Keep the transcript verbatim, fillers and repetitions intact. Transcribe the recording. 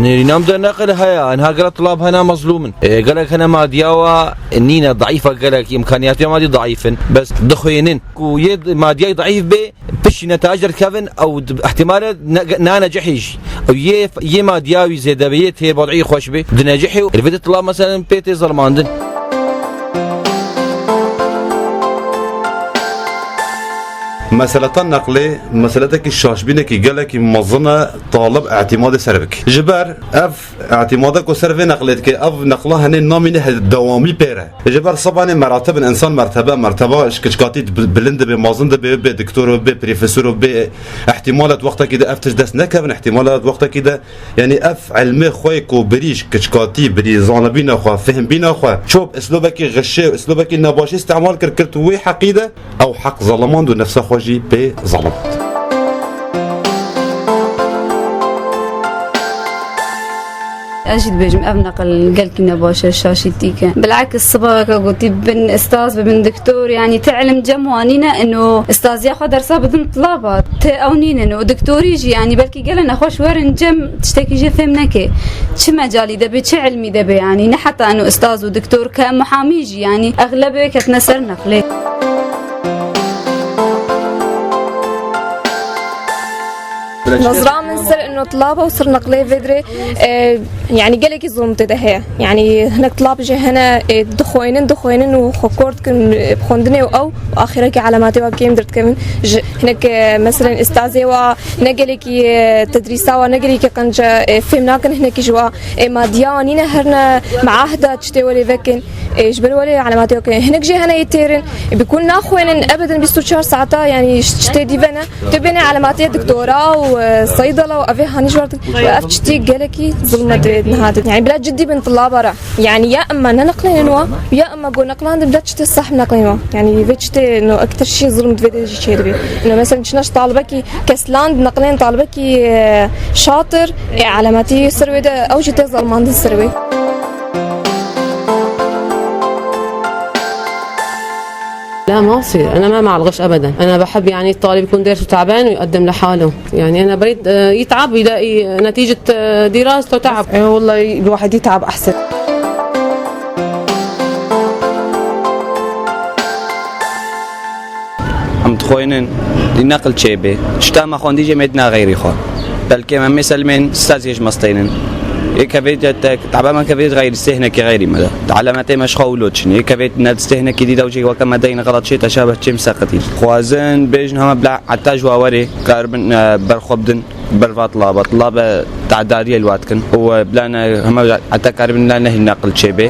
Nêrîna min de neqil heye, enha gelek tulab hene mezlûm in. E, gelek hene madiya wa nîne, daîfa gelek, îmkaniyatiya madî daîf in. Bes dixwînin. Ku yê madiyayî daîf bê, piştî netayij derkevin, ew di-, ihtimale ne-, nanecihê jî. Ew yê, yê madiya wî zêde be, yê têr wadî xweş be, dinecihê û li vê de tulab meselen pê tê zilmandin. Meseleta neqlê, meseletekî şaşbînekî gelekî mezin e, talib îtimadê ser bike. Ji ber ev îtimada ku ser vê neqlê dike, ev neqla henê namîne he-, dewamî pê re. Ji ber sebanê meratib in, însan mertebe, merteba ji kiçkatî bi-, bilind dibe, mezin dibe, bê diktor û bê profesor û bê îhtimal e wextekî de ev tişt dest nekevin, îhtimal e wextekî de, yanî ev ilmê xwe ku birî ji kiçkatî, birî zanibîna xwe, fehmbîna xwe, çop islobekî xişê, islobekî nebaşî îstemal kir, kir wê heqî de, ew heq zelimand û nefsa xwe jî pê zelimand. Ez jî dibêjim, ev neqil gelkî nebaş e, şaşîtîk e. Bilakis siba weke gotî, bin istaz bibin diktor, yanî ti ilim cem wanîne, ino istaziya xwe dersa bidin tilaba. Ti ew nînin û diktorî jî, yanî belkî gele nexweş werin cem, tiştekî jê fêm neke. Çi mecalî de be, çi ilmî de be, yanî ne heta ino istaz û diktor ke muhamî jî, yanî exlebê ketine ser neqlê. Nazra min ser ino tilaba û ser neqlê vê dirê, e, yanî gelekî zulm tê de heye. Yanî hinek tilab jî hene, e, dixwînin, dixwînin û xwe kor dikin, e, bi xwendinê û ew axîrekî elematê wa kêm derdikevin. Ji hinek, e, meselen, îstazê wa ne gelekî, e, tedrîsa wa ne gelekî qenc e, e, fêm nakin, hinekî ji wa, e, madiya wa nîne, herine meahda tiştê welê vekin. E, ji ber welê elematê wa ke hinek jê hene yê têrin, e, bi ku naxwênin ebedin bîst û çar saeta, yanî ji tiştê dî vene. Tu bêne elematê doktora û, e, seydala û evê hanî ji war û ev çitî gelekî zulm e divê niha de. Yanî bila cidî bin tilaba re. Yanî ya emma ne neqlênin wa, ya emma go neqlandin bila çitê sah neqlên wa. Yanî vê çitê no ektir şî zulm divê de jî çê dibe. No mesela çina ji talibekî kesland neqlên talibekî, e, şatir, e, elematî ser wê de ew jî tê zalmandin ser wê. لا، ما بصير. أنا ما مع الغش أبدًا. أنا بحب، يعني، الطالب يكون دارس وتعبان ويقدم لحاله. يعني، أنا بريد، آه، يتعب ويلاقي نتيجة، آه، دراسته وتعب. إيه والله، الواحد يتعب أحسن. Em dixwînin neqil çêbe. Çita me xwendî jê me dina xeyrî xwe. Belkê me mêselmên staziyê ji me steynin. Yê kevê te, te, taba me kevê xeyrî sê hinekî xeyrî me de. Elemetê me ji xwe wilo çin. Yê kevê ne sê hinekî dî de û jê weke me deyne xelat çê te şabe çêm seqetî. Xwazin bêjin hema bila heta ji wa werê karibin, e, berxwe bidin. Berva tilaba. Tilabe tedariyê li wa dikin. Û, e, bila ne hema heta karibin bila nehî neqil çêbe.